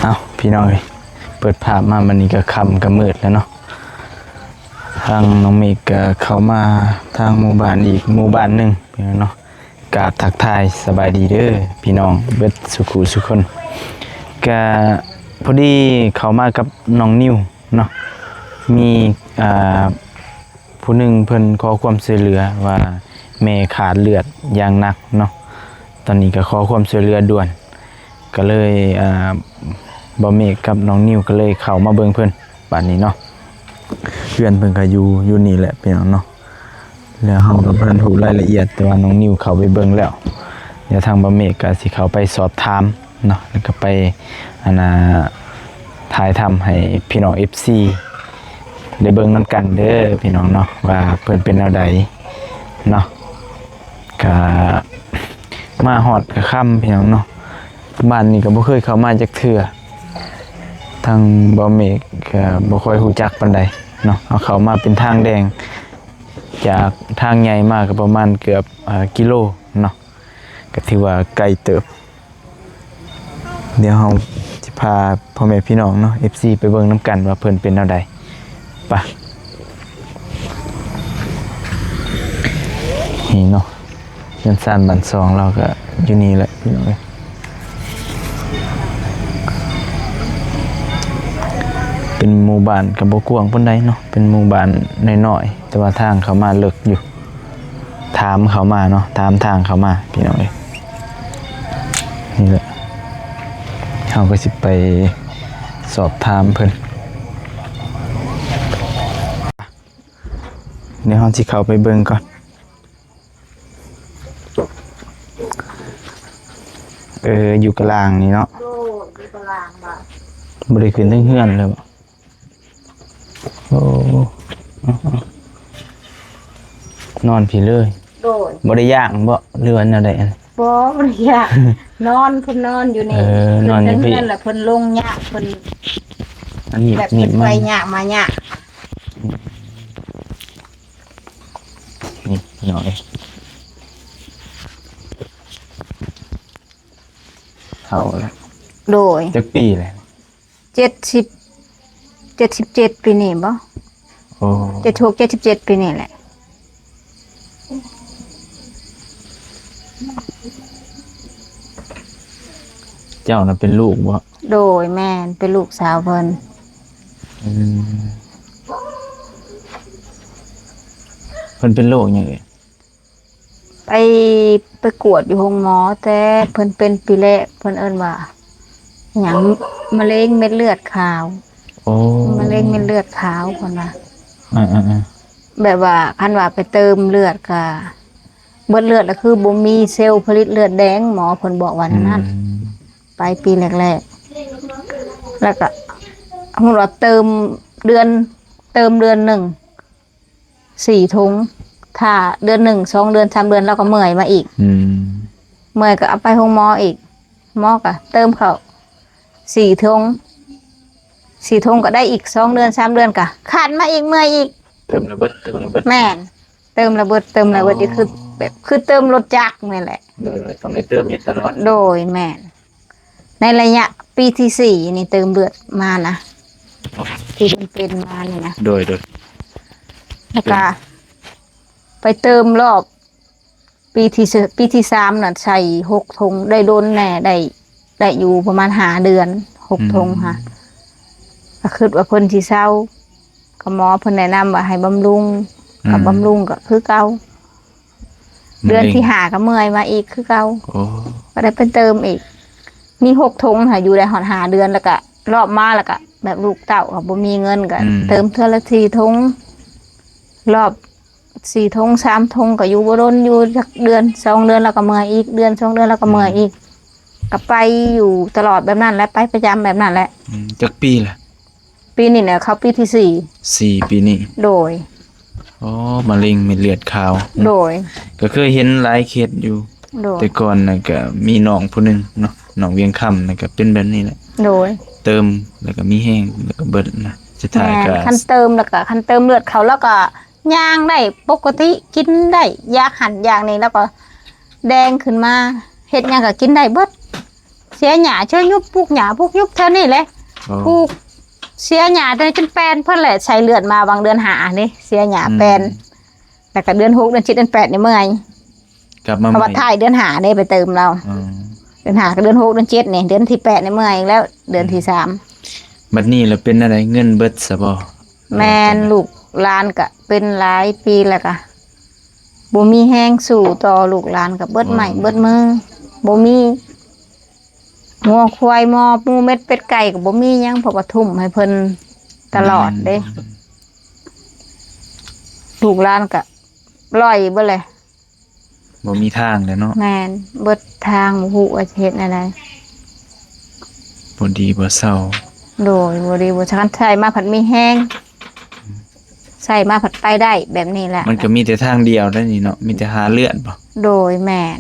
ເອົ້າ ພີ່ນ້ອງເອີຍ ເປີດພາບມາບັດນີ້ກໍຄ່ຳກໍມືດແລ້ວເນາະ. ທາງນ້ອງເມກກໍເຂົ້າມາທາງໝູ່ບ້ານອີກໝູ່ບ້ານໜຶ່ງພີ່ນ້ອງເນາະ. ກາບທັກທາຍສະບາຍດີເດີພີ່ນ້ອງເບິດສູ່ຄູ່ສູ່ຄົນ. ກະພໍດີເຂົ້າມາກັບນ້ອງນິວເນາະ ມີ ອ່າ ຜູ້ໜຶ່ງເພິ່ນຂໍຄວາມຊ່ວຍເຫຼືອວ່າແມ່ຂາດເລືອດຢ່າງໜັກເນາະ. ຕອນນີ້ກໍຂໍຄວາມຊ່ວຍເຫຼືອດ່ວນ ກໍເລີຍ ອ່າ ບ່າວເມກກັບນ້ອງນິວກໍເລີຍເຂົ້າມາເບິ່ງເພິ່ນບາດນີ້ເນາະ. ເຮືອນເພິ່ນກໍຢູ່ ຢູ່ນີ້ແຫຼະພີ່ນ້ອງເນາະ. ແລ້ວເຮົາກໍບໍ່ທັນຮູ້ລາຍລະອຽດ ແຕ່ວ່ານ້ອງນິວເຂົ້າໄປເບິ່ງແລ້ວ. ດຽວທາງບ່າວເມກກໍຊິເຂົ້າໄປສອບຖາມເນາະ ແລ້ວກໍໄປ ອັນນ່າ ຖ່າຍທຳໃຫ້ພີ່ນ້ອງເອັຟຊີໄດ້ເບິ່ງນຳກັນເດີພີ່ນ້ອງເນາະ ວ່າເພິ່ນເປັນແນວໃດເນາະ. ກະມາຮອດກະຄ່ຳພີ່ນ້ອງເນາະ. ບ້ານນີ້ກໍບໍ່ເຄີຍເຂົ້າມາຈັກເທື່ອ ທາງບ່າວເມກກໍບໍ່ຄ່ອຍຮູ້ຈັກປານໃດເນາະ. ເຮົາເຂົ້າມາເປັນທາງແດງ ຈາກທາງໃຫຍ່ມາກໍປະມານເກືອບ ເອີ ກິໂລເນາະ ກໍຖືວ່າໄກເຕີບ. ດຽວເຮົາຊິພາພໍ່ແມ່ພີ່ນ້ອງເນາະ ເອັຟຊີ ໄປເບິ່ງນຳກັນວ່າເພິ່ນເປັນແນວໃດ. ໄປ ນີ້ເນາະ ເຮືອນຊານບ້ານຊ່ອງລາວກໍຢູ່ນີ້ແຫຼະພີ່ນ້ອງເອີຍ. ເປັນໝູ່ບ້ານກໍບໍ່ກວ້າງປານໃດເນາະ ເປັນໝູ່ບ້ານນ້ອຍໆ ແຕ່ວ່າທາງເຂົ້າມາເລິກຢູ່. ຖາມເຂົ້າມາເນາະ ຖາມທາງເຂົ້າມາພີ່ນ້ອງເອີຍ. ນີ້ແຫຼະ ເຮົາກໍຊິໄປສອບຖາມເພິ່ນ. ດຽວເຮົາຊິເຂົ້າໄປເບິ່ງກ່ອນ. ເອີ ຢູ່ກະລາງນີ້ເນາະ. ໂດຍ ຢູ່ກະລາງບ້ານ. ບໍ່ໄດ້ຂຶ້ນເທິງເຮືອນເລີຍບໍ? ໂອ້ ນອນພີ້ເລີຍ. ໂດຍ. ບໍ່ໄດ້ຍ່າງບໍ ຫຼືວ່າແນວໃດ? ບໍ່ ບໍ່ໄດ້ຍ່າງ ນອນ ເພິ່ນນອນຢູ່ນີ້. ເອີ ນອນຢູ່ພີ້ ເພິ່ນເຮືອນລະເພິ່ນລົງຍາກ ເພິ່ນ ອັນນີ້ ແບບ ນີ້ ເພິ່ນໄປຍາກມາຍາກ. ນີ້ນ້ອຍ ເຖົ້າແລ້ວ. ໂດຍ. ຈັກປີແລ້ວ? ເຈັດສິບ ເຈັດສິບເຈັດ ປີນີ້ບໍ? ໂອ້ ເຈັດຫົກ ເຈັດສິບເຈັດ ປີນີ້ແຫຼະ. ເຈົ້ານະເປັນລູກບໍ? ໂດຍ ແມ່ນ ເປັນລູກສາວເພິ່ນ. ອືມ ເພິ່ນເປັນໂລກຫຍັງເອີຍ? ໄປ ໄປກວດຢູ່ໂຮງໝໍ ແຕ່ເພິ່ນເປັນປີແລກ ເພິ່ນເອີ້ນວ່າຫຍັງ ມະເຮັງເມັດເລືອດຂາວ. ໂອ້ ມະເຮັງເມັດເລືອດຂາວເພິ່ນວ່າ. ເອີໆໆ ແບບວ່າຄັນວ່າໄປເຕີມເລືອດກະເບິດເລືອດ ລະຄືບໍ່ມີເຊວຜະລິດເລືອດແດງ ໝໍເພິ່ນບອກວ່າແນວນັ້ນ. ອືມ ໄປປີແລກໆ ລະກະ ສົມມຸດວ່າເຕີມເດືອນ ເຕີມເດືອນໜຶ່ງ ສີ່ຖົງ ຖ້າເດືອນໜຶ່ງ ສອງເດືອນ ສາມເດືອນ ລາວກໍເມື່ອຍມາອີກ. ອືມ ເມື່ອຍກໍເອົາໄປໂຮງໝໍອີກ ໝໍກໍເຕີມເຂົ້າສີ່ຖົງ ສີ່ຖົງກໍໄດ້ອີກສອງເດືອນ ສາມເດືອນ ກໍຂາດມາອີກ ເມື່ອຍອີກ. ເຕີມລະເບິດ ເຕີມລະເບິດ. ແມ່ນ ເຕີມລະເບິດ ເຕີມລະເບິດ. ອໍ ກໍຄືແບບ ຄືເຕີມລົດຈັກນີ້ແຫຼະ. ໂດຍ ຕ້ອງໄດ້ເຕີມຢູ່ຕະຫຼອດ. ໂດຍ ແມ່ນ. ໃນໄລຍະປີທີສີ່ນີ້ເຕີມເລືອດມານະ ທີ່ເປັນມານີ້ນະ. ໂດຍ ໂດຍ. ແລ້ວກະໄປເຕີມລອບປີທີ ປີທີສາມນັ້ນໃສ່ຫົກຖົງ ໄດ້ດົນແດ່ ໄດ້ ໄດ້ຢູ່ປະມານຫ້າເດືອນ ຫົກຖົງຫາ ອືມ ກະຄິດວ່າເພິ່ນຊິເຊົາ ກໍໝໍເພິ່ນແນະນຳວ່າໃຫ້ບຳລຸງ ອືມ ກໍບຳລຸງກໍຄືເກົ່າ. ມະເຮັງ ເດືອນທີຫ້າກໍເມື່ອຍມາອີກຄືເກົ່າ. ໂອ້ ກໍໄດ້ໄປເຕີມອີກ ມີຫົກຖົງຫາ ຢູ່ໄດ້ຮອດຫ້າເດືອນ ແລ້ວກໍລອບມາ ແລ້ວກໍແບບລູກເຕົ້າກໍບໍ່ມີເງິນ ກໍ ອືມ ເຕີມເທື່ອລະສີ່ຖົງ ລອບສີ່ຖົງ ສາມຖົງ ກໍຢູ່ບໍ່ດົນ ຢູ່ຈັກເດືອນສອງເດືອນ ແລ້ວກໍເມື່ອຍອີກ ເດືອນສອງເດືອນ ແລ້ວກໍເມື່ອຍ ອືມ ອີກ ກໍໄປຢູ່ຕະຫຼອດແບບນັ້ນແຫຼະ ໄປປະຈຳແບບນັ້ນແຫຼະ. ອືມ ຈັກປີລະ? ປີນີ້ນະເຂົ້າປີທີສີ່ ສີ່ປີນີ້. ໂດຍ. ອໍ ມະເຮັງເມັດເລືອດຂາວ. ໂດຍ. ກໍເຄີຍເຫັນຫຼາຍເຄສຢູ່. ໂດຍ. ແຕ່ກ່ອນນະກະມີນ້ອງຜູ້ໜຶ່ງເນາະ ນ້ອງວຽງຄຳນະກະເປັນແບບນີ້ແຫຼະ. ໂດຍ. ເຕີມແລ້ວກະມີແຮງ ແລ້ວກະເບິດນະ ສຸດທ້າຍກະ ແມ່ນ ຄັນເຕີມແລ້ວກະ ຄັນເຕີມເລືອດເຂົ້າ ແລ້ວກະຍ່າງໄດ້ປົກກະຕິ ກິນໄດ້ ຢາກຫັ້ນຢາກນີ້ ແລ້ວກໍແດງຂຶ້ນມາ ເຮັດຫຍັງກະກິນໄດ້ເບິດ. ເສຍຫຍ້າ ເສຍຫຍຸບ ປູກຫຍ້າ ປູກຫຍຸບແຖວນີ້ແຫຼະ. ອໍ ປູກ ເສຍຫຍ້າແຕ່ຈົນແປນເພິ່ນແຫຼະ ໃສ່ເລືອດມາຫວ່າງເດືອນຫ້ານີ້ ເສຍຫຍ້າ ອືມ ແປນ ແລ້ວກໍເດືອນຫົກ ເດືອນເຈັດ ເດືອນແປດນີ້ເມື່ອຍ ກັບມາ ເພາະວ່າ ໃໝ່ ທ້າຍເດືອນຫ້າເດ້ໄປເຕີມລາວ. ອໍ ເດືອນຫ້າກັບເດືອນຫົກ ເດືອນເຈັດນີ້ ເດືອນທີແປດນີ້ເມື່ອຍອີກແລ້ວ ເດືອນທີສາມ. ອືມ ບັດນີ້ລະເປັນແນວໃດ ເງິນເບິດຊະບໍ່? ແມ່ນ ລູກຫຼານກະເປັນຫຼາຍປີແລ້ວກະ ບໍ່ມີແຮງສູ້ຕໍ່ ລູກຫຼານກະເບິດໄມ້ ໂອ້ຍ ເບິດມື ບໍ່ມີ ງົວຄວາຍ ໝໍ ໝູ ເມັດ ເປັດ ໄກ່ ກະບໍ່ມີຫຍັງ ເພາະວ່າທຸ່ມໃຫ້ເພິ່ນຕະຫຼອດເດ້. ອືມ ລູກຫຼານກະລ່ອຍເບິດແຫຼະ. ບໍ່ມີທາງແລ້ວເນາະ. ແມ່ນ ເບິດທາງ ບໍ່ຮູ້ວ່າຊິເຮັດແນວໃດ ບໍ່ດີບໍ່ເຊົາ. ໂດຍ ບໍ່ດີບໍ່ເຊົາ ຄັນໃຊ້ມາພັດມີແຮງ ໃຊ້ມາພັດໄປໄດ້ແບບນີ້ແຫຼະ. ມັນກໍມີແຕ່ທາງດຽວໄດ໋ນີ້ເນາະ ມີແຕ່ຫາເລືອດບໍ? ໂດຍ ແມ່ນ.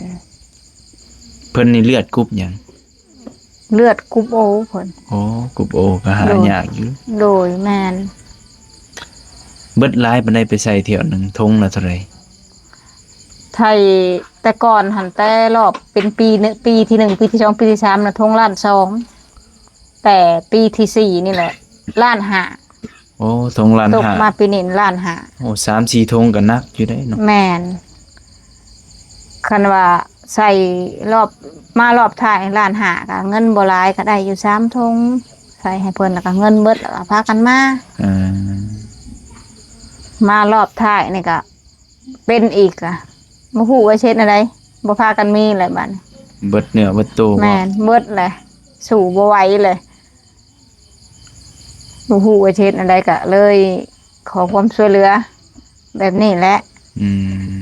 ເພິ່ນນີ້ເລືອດກຸ່ມຫຍັງ? ເລືອດກຸ່ມໂອເພິ່ນ. ໂອ້ ກຸ່ມໂອກໍຫາ ໂດຍ ຍາກຢູ່. ໂດຍ ແມ່ນ. ເບິດຫຼາຍປານໃດໄປໃສ່ຖ້ຽວໜຶ່ງ ຖົງລະເທົ່າໃດ? ໄຖແຕ່ກ່ອນຫັ້ນ ແຕ່ລອບເປັນປີໜຶ່ງ ປີທີໜຶ່ງ ປີທີສອງ ປີທີສາມນະ ຖົງລ້ານສອງ ແຕ່ປີທີສີ່ນີ້ແຫຼະ ລ້ານຫ້າ. ໂອ້ ຖົງລ້ານຫ້າ ຕົກມາປີນີ້ລ້ານຫ້າ. ໂອ້ ສາມສີ່ຖົງກໍໜັກຢູ່ເດ້ເນາະ. ແມ່ນ ຄັນວ່າໃສ່ລອບ ມາລອບທ້າຍລ້ານຫ້າ ກໍເງິນບໍ່ຫຼາຍ ກໍໄດ້ຢູ່ສາມຖົງ ໃສ່ໃຫ້ເພິ່ນ ແລ້ວກໍເງິນເບິດ ແລ້ວກໍພາກັນມາ. ເອີ ມາລອບທ້າຍນີ້ກໍເປັນອີກ ກໍບໍ່ຮູ້ວ່າຊິເຮັດແນວໃດ ບໍ່ພາກັນມີແຫຼະບາດນີ້. ເບິດເນື້ອເບິດໂຕບໍ? ແມ່ນ ເບິດແຫຼະ ສູ້ບໍ່ໄຫວເລີຍ. ບໍ່ຮູ້ວ່າຊິເຮັດແນວໃດ ກະເລີຍຂໍຄວາມຊ່ວຍເຫຼືອແບບນີ້ແຫຼະ. ອື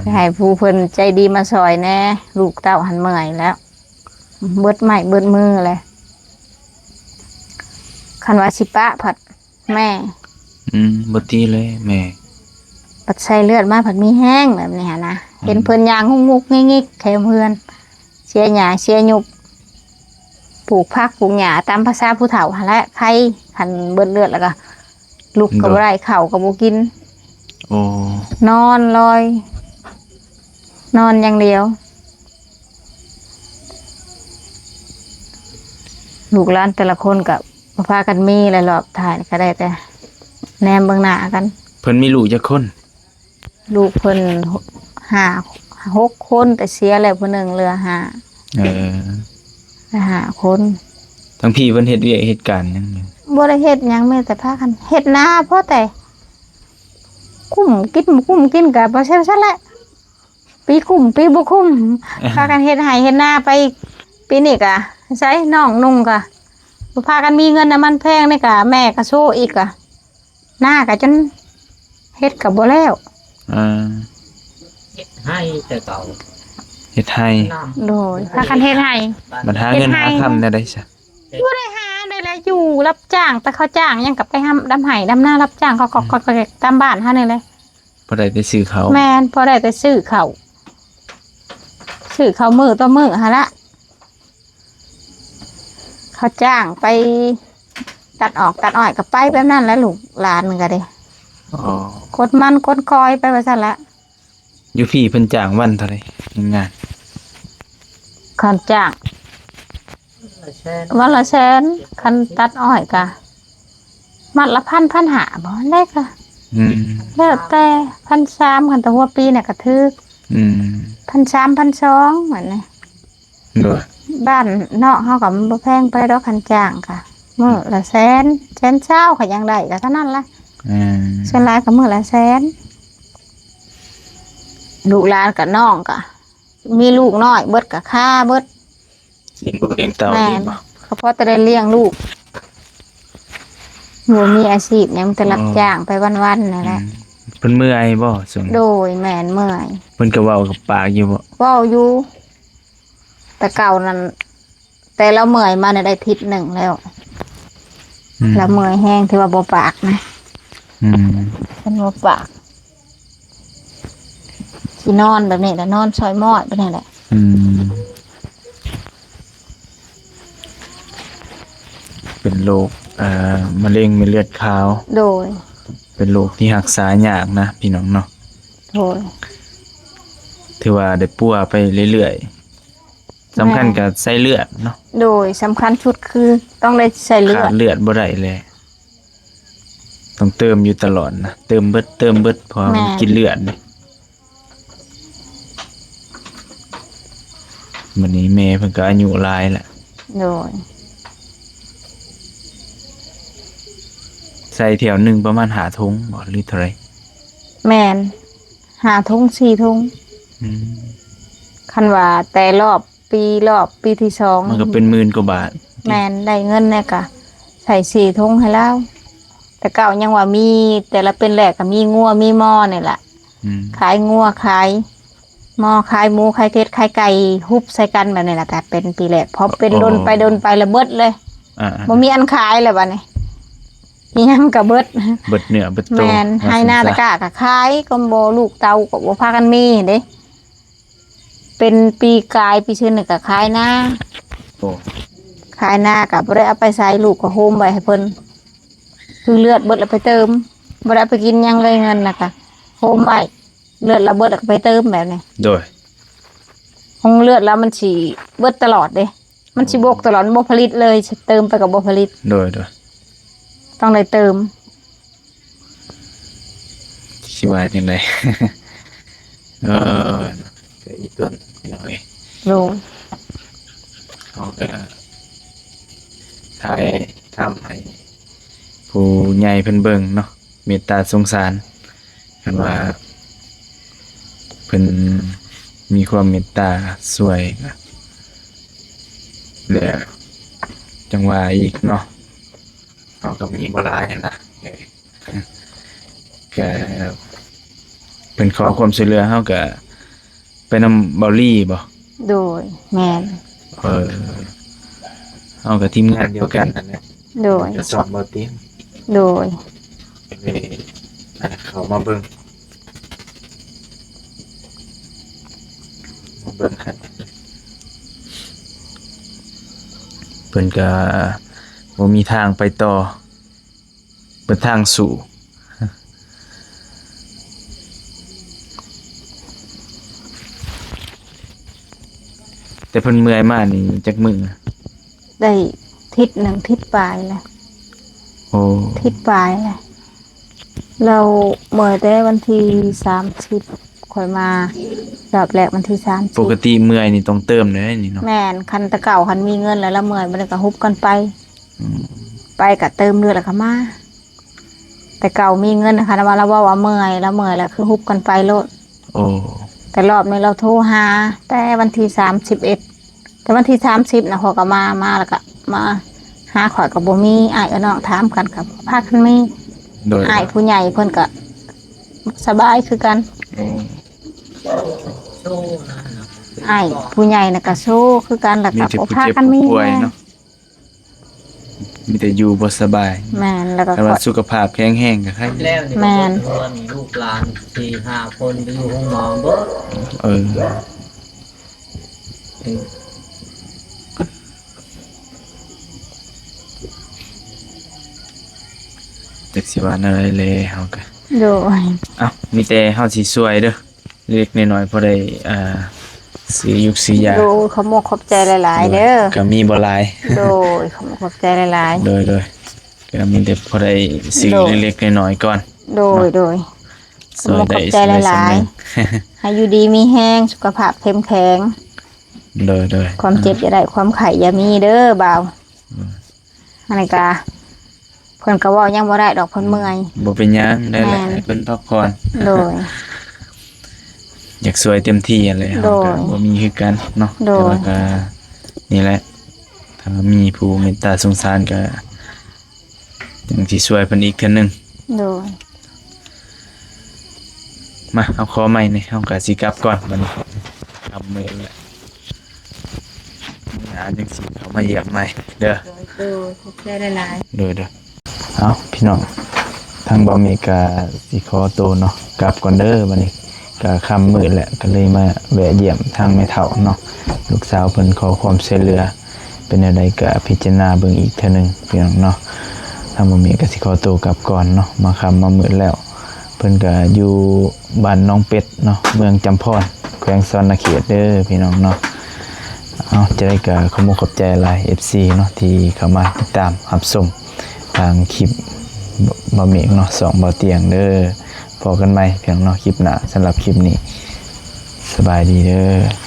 ມ ໃຫ້ຜູ້ເພິ່ນໃຈດີມາຊ່ອຍແດ່ ລູກເຕົ້າຫັ້ນເມື່ອຍແລ້ວ ເບິດໄມ້ເບິດມືແຫຼະ. ຄັນວ່າຊິປະພັດແມ່ ອືມ ບໍ່ຕິເລີຍແມ່ ບັດໃສ່ເລືອດມາພັດມີແຮງແບບນີ້ຫັ້ນນະ. ອືມ ເຫັນເພິ່ນຍ່າງງຸກໆງິກໆແຄມເຮືອນ ເສຍຫຍ້າເສຍຫຍຸບ ປູກຜັກປູກຫຍ້າຕາມພາສາຜູ້ເຖົ້າຫັ້ນແຫຼະ ໄຄ ຄັນເບິດເລືອດແລ້ວກໍລຸກກໍ ໂດຍ ບໍ່ໄດ້ ເຂົ້າກໍບໍ່ກິນ. ໂອ້ ນອນລອຍ ນອນຢ່າງດຽວ. ລູກຫຼານແຕ່ລະຄົນກໍບໍ່ພາກັນມີແຫຼະ ລອບທ້າຍກໍໄດ້ແຕ່ແນມເບິ່ງໜ້າກັນ. ເພິ່ນມີລູກຈັກຄົນ? ລູກເພິ່ນຫ້າ ຫົກຄົນ ແຕ່ເສຍແລ້ວຜູ້ໜຶ່ງ ເຫຼືອຫ້າ. ເອີ ເຫຼືອຫ້າຄົນ. ທາງພີ່ເພິ່ນເຮັດວຽກເຮັດການຫຍັງ? ບໍ່ໄດ້ເຮັດຫຍັງ ມີແຕ່ພາກັນເຮັດນາ ພໍແຕ່ກຸ້ມກິນ ບໍ່ກຸ້ມກິນກໍບໍ່ເຊັນຊັ້ນແຫຼະ ປີກຸ້ມປີບໍ່ກຸ້ມ ພາກັນເຮັດໄຮ່ເຮັດນາໄປ. ປີນີ້ກະໃສ ນ້ອງນຸ່ງກະບໍ່ພາກັນມີເງິນນຳມັນແພງນີ້ກະ ແມ່ກະໂຊອີກກະ ນາກໍຈົນເຮັດກໍບໍ່ແລ້ວ. ອ່າ ເຮັດໄຮ່ແຕ່ເກົ່າ ເຮັດໄຮ່. ໂດຍ ພາກັນເຮັດໄຮ່. ບັດຫາເງິນຫາຄຳແນວໃດຊະ? ບໍ່ໄດ້ຫາໄດ້ແຫຼະ ຢູ່ຮັບຈ້າງ ໄປເຂົ້າຈ້າງຫຍັງກໍໄປ ດຳໄຮ່ດຳນາ ຮັບຈ້າງເຂົາກໍ ອືມ ຕາມບ້ານເຮົານີ້ແຫຼະ. ພໍໄດ້ແຕ່ຊື້ເຂົ້າ. ແມ່ນ ພໍໄດ້ແຕ່ຊື້ເຂົ້າ ຊື້ເຂົ້າມື້ຕໍ່ມື້ຫັ້ນລະ. ເຂົາຈ້າງໄປຕັດອອກຕັດອ້ອຍກໍໄປແບບນັ້ນແຫຼະ ລູກຫຼານກໍເດ້. ອໍ ກົດມັນກົດຄອຍໄປວ່າຊັ້ນລະ. ຢູ່ພີ້ເພິ່ນຈ້າງວັນເທົ່າໃດ ງານ? ຄັນຈ້າງ ວັນລະແສນ ຄັນຕັດອ້ອຍກະມັດລະພັນ ພັນຫ້າ ບໍ່ ແລ້ວກະ ອືມ ແລ້ວແຕ່ ພັນສາມ ຄັນແຕ່ຫົວປີນະກະຖືກ. ອືມ ພັນສາມ ພັນສອງ ແບບນີ້. ໂດຍ ບ້ານນອກເຮົາກໍມັນບໍ່ແພງປານໃດດອກ ຄັນຈ້າງກະມື້ລະແສນ ແສນຊາວ ກໍຍັງໄດ້ ກໍເທົ່ານັ້ນລະ. ອືມ ສ່ວນຫຼາຍກໍມື້ລະແສນ. ລູກຫຼານກັບນ້ອງກະ ມີລູກນ້ອຍເບິດກໍຄາເບິດ. ລ້ຽງລູກລ້ຽງເຕົ້າ ແມ່ນ ດີບໍ່? ກໍພໍແຕ່ໄດ້ລ້ຽງລູກ ບໍ່ມີອາຊີບຫຍັງ ມີແຕ່ ອືມ ຮັບຈ້າງໄປວັນໆນັ້ນແຫຼະ. ອືມ ເພິ່ນເມື່ອຍບໍ່ຊ່ວງ? ໂດຍ ແມ່ນ ເມື່ອຍ. ເພິ່ນກໍເວົ້າກັບປາກຢູ່ບໍ່? ເວົ້າຢູ່ ແຕ່ເກົ່ານັ້ນ ແຕ່ລາວເມື່ອຍມານີ້ໄດ້ທິດໜຶ່ງແລ້ວ. ອືມ ລາວເມື່ອຍແຮງທີ່ວ່າບໍ່ປາກນະ. ອືມ ເພິ່ນບໍ່ປາກ ຊິນອນແບບນີ້ແຫຼະ ນອນຊ່ອຍມອດແບບນີ້ແຫຼະ. ອືມ ເປັນໂລກ ເອີ ມະເຮັງເມັດເລືອດຂາວ. ໂດຍ ເປັນໂລກທີ່ຮັກສາຍາກນະ ພີ່ນ້ອງເນາະ. ໂດຍ ຖືວ່າໄດ້ປົວໄປເລື້ອຍໆ. ສຳຄັນ ແມ່ນ ກໍໃສ່ເລືອດເນາະ. ໂດຍ ສຳຄັນສຸດຄືຕ້ອງໄດ້ໃສ່ເລືອດ ຂາດເລືອດບໍ່ໄດ້ແຫຼະ. ຕ້ອງເຕີມຢູ່ຕະຫຼອດນະ ເຕີມເບິດ ເຕີມເບິດ ເພາະວ່າມັນ ແມ່ນ ກິນເລືອດເດ້. ບັດນີ້ແມ່ເພິ່ນກໍອາຍຸຫຼາຍແລ້ວ. ໂດຍ ໃສ່ແຖວໜຶ່ງປະມານຫ້າຖົງບໍ ຫຼືເທົ່າໃດ? ແມ່ນ ຫ້າຖົງ ສີ່ຖົງ. ອືມ ຄັນວ່າແຕ່ລອບ ປີ ລອບປີທີສອງ ມັນກໍເປັນໝື່ນກວ່າບາດ. ແມ່ນ ໄດ້ເງິນແລ້ວກໍໃສ່ສີ່ຖົງໃຫ້ລາວ. ແຕ່ເກົ່າຍັງວ່າມີ ແຕ່ລະເປັນແລກກໍມີງົວມີມໍນີ້ລະ. ອືມ ຂາຍງົວ ຂາຍມໍ ຂາຍໝູ ຂາຍເຫັດ ຂາຍໄກ່ ຮຸບໃສ່ກັນແບບນີ້ລະ. ແຕ່ເປັນປີແລກ ພໍເປັນ ອໍ ດົນໄປດົນໄປລະເບິດເລີຍ. ອ່າໆ ບໍ່ມີອັນຂາຍແລ້ວບັດນີ້ ອີຫຍັງກໍເບິດ ເບິດເນື້ອເບິດໂຕ. ແມ່ນ ວ່າຊັ້ນຊະ ໄຮ່ນາຕະກະກໍຂາຍ ກໍບໍ່ ລູກເຕົ້າກໍບໍ່ພາກັນມີເດ້. ເປັນປີກາຍ ປີຊືນນີ້ກໍຂາຍນາ. ໂອ້ ຂາຍນາກໍບໍ່ໄດ້ເອົາໄປໃຊ້ ລູກກໍໂຮມໄວ້ໃຫ້ເພິ່ນ ຄືເລືອດເບິດແລ້ວໄປເຕີມ ບໍ່ໄດ້ເອົາໄປກິນຫຍັງເລີຍ. ເງິນນະກໍໂຮມໄວ້ ເລືອດລະເບິດແລ້ວກໍໄປເຕີມແບບນີ້. ໂດຍ ຂອງເລືອດລະມັນຊິເບິດຕະຫຼອດເດ້ ມັນຊິບົກຕະຫຼອດ ມັນບໍ່ຜະລິດເລີຍ ເຕີມໄປກໍບໍ່ຜະລິດ. ໂດຍ ໂດຍ ຕ້ອງໄດ້ເຕີມ. ຊິວ່າຈັ່ງໃດ? ເອີ ກໍອີກຕົວໜຶ່ງພີ່ນ້ອງເອີຍ. ໂດຍ ເຮົາກໍຖ່າຍທຳໃຫ້ຜູ້ໃຫຍ່ເພິ່ນເບິ່ງເນາະ ເມດຕາສົງສານ ຄັນວ່າເພິ່ນມີຄວາມເມດຕາຊ່ວຍ ແລ້ວຈັ່ງວ່າອີກເນາະ. ເຮົາກໍມີບໍ່ຫຼາຍຫັ້ນນະ ເອີ ກໍເພິ່ນຂໍຄວາມຊ່ວຍເຫຼືອ ເຮົາກໍໄປນຳເບົາຫຼີບໍ? ໂດຍ ແມ່ນ. ເອີ ເຮົາກໍທີມງານດຽວກັນຫັ້ນແຫຼະ. ໂດຍ ກໍຊ່ອງເບົາຕີນ. ໂດຍ ເອີ ເຂົ້າມາເບິ່ງ ເບິ່ງ ເພິ່ນກໍບໍ່ມີທາງໄປຕໍ່ ເບິດທາງສູ້. ແຕ່ເພິ່ນເມື່ອຍມານີ້ຈັກມື້? ໄດ້ທິດໜຶ່ງ ທິດປາຍແລ້ວ. ໂອ້ ທິດປາຍແລ້ວ. ລາວເມື່ອຍແຕ່ວັນທີສາມສິບ ຂ້ອຍມາຮອບແລກວັນທີສາມສິບ. ປົກກະຕິເມື່ອຍນີ້ຕ້ອງເຕີມເດ້ນີ້ເນາະ. ແມ່ນ ຄັນແຕ່ເກົ່າຄັນມີເງິນແລ້ວລະເມື່ອຍ ບັດນີ້ກໍຮຸບກັນໄປ. ອືມ ໄປກໍເຕີມເລືອດແລ້ວກໍມາ. ແຕ່ເກົ່າມີເງິນ ຄັນວ່າລາວເວົ້າວ່າເມື່ອຍ ລາວເມື່ອຍແລ້ວຄືຮຸບກັນໄປໂລດ. ໂອ້ ແຕ່ລອບນີ້ລາວໂທຫາແຕ່ວັນທີສາມສິບເອັດ ແຕ່ວັນທີສາມສິບນະ ເຂົາກໍມາ ມາແລ້ວກໍມາຫາຂ້ອຍກໍບໍ່ມີ ອ້າຍເອື້ອຍນ້ອງຖາມກັນກໍພາກັນມີ. ໂດຍ ອ້າຍຜູ້ໃຫຍ່ເພິ່ນກໍສະບາຍຄືກັນ. ໂອ້ ອ້າຍຜູ້ໃຫຍ່ນະກໍໂຊຄືກັນ ແລ້ວກໍບໍ່ພາກັນມີແຮງ. ມີແຕ່ຜູ້ເຈັບຜູ້ປ່ວຍເນາະ ມີແຕ່ຢູ່ບໍ່ສະບາຍ. ແມ່ນ ແລ້ວກໍ ແຕ່ວ່າສຸຂະພາບແຂງແຮງກໍໄຄ. ແມ່ນ ເຮືອນລູກຫຼານສີ່ຫ້າຄົນໄປຢູ່ໂຮງໝໍເບິດ. ເອີ ຈັກຊິວ່າແນວໃດແລເຮົາກໍ. ໂດຍ ເອົ້າ ມີແຕ່ເຮົາຊິຊ່ວຍເດີ. ເລັກໆນ້ອຍໆ ພໍໄດ້ ອ່າ ຊື້ຢູກຊື້ຢາ. ໂດຍ ຂອບອົກຂອບໃຈຫຼາຍໆເດີ. ໂດຍ ກໍມີບໍ່ຫຼາຍ. ໂດຍ ຂອບອົກຂອບໃຈຫຼາຍໆ. ໂດຍໆ ກໍມີແຕ່ພໍໄດ້ຊື້ ໂດຍ ເລັກໆນ້ອຍໆກ່ອນ. ໂດຍ ເນາະ ໂດຍ ຂອບອົກຂອບໃຈຫຼາຍໆ. ໃຫ້ຢູ່ດີມີແຮງ ສຸຂະພາບເຂັ້ມແຂງ. ໂດຍໆ ຄວາມເຈັບຢ່າໄດ້ ຄວາມໄຂ້ຢ່າມີເດີບ່າວ. ອັນນີ້ກະເພິ່ນກະເວົ້າຫຍັງບໍ່ໄດ້ດອກ ເພິ່ນເມື່ອຍ. ບໍ່ເປັນຫຍັງ ໄດ້ແຫຼະ ແມ່ນ ໃຫ້ເພິ່ນພັກຜ່ອນ. ໂດຍ ຢາກຊ່ວຍເຕັມທີ່ຫັ້ນແຫຼະ. ໂດຍ ເຮົາກະບໍ່ມີຄືກັນເນາະ. ໂດຍ ແຕ່ວ່າກະນີ້ແຫຼະ ຖ້າມີຜູ້ເມດຕາສົງສານກະຈັ່ງຊິຊ່ວຍເພິ່ນອີກເທື່ອໜຶ່ງ. ໂດຍ ມາ ເຮົາຂໍໃໝ່ນີ້ ເຮົາກະຊິກັບກ່ອນບັດນີ້ ຄ່ຳມື້ແລ້ວ. ອາ ຈັ່ງຊິເຂົ້າມາຢ້ຽມໃໝ່ເດີ. ໂດຍ ໂດຍ ຂອບໃຈຫຼາຍໆ. ໂດຍໆ ເອົ້າ ພີ່ນ້ອງ ທາງບ່າວເມກກະຊິຂໍໂຕເນາະ ກັບກ່ອນເດີ. ບັດນີ້ກະຄ່ຳມືດແລ້ວ ກະເລີຍມາແວະຢ້ຽມທາງແມ່ເຖົ້າເນາະ ລູກສາວເພິ່ນຂໍຄວາມຊ່ວຍເຫຼືອ. ເປັນແນວໃດກະພິຈາລະນາເບິ່ງອີກເທື່ອໜຶ່ງ ພີ່ນ້ອງເນາະ. ທາງບ່າວເມກກະຊິຂໍໂຕກັບກ່ອນເນາະ ມາຄ່ຳມາມືດແລ້ວ. ເພິ່ນກະຢູ່ບ້ານໜອງເປັດເນາະ ເມືອງຈຳພອນ ແຂວງສະຫວັນນະເຂດເດີ ພີ່ນ້ອງເນາະ. ເອົາ ຈັ່ງໃດກໍຂອບມຸກຂອບໃຈຫຼາຍ ເອັຟຊີ ເນາະ ທີ່ເຂົ້າມາຕິດຕາມຮັບຊົມທາງຄລິບ ບໍ່ເມກເນາະ ຊ່ອງບໍ່ຕຽງເດີ. ພໍ້ກັນໃໝ່ພີ່ນ້ອງເນາະ ຄລິບໜ້າ. ສຳລັບຄລິບນີ້ ສະບາຍດີເດີ.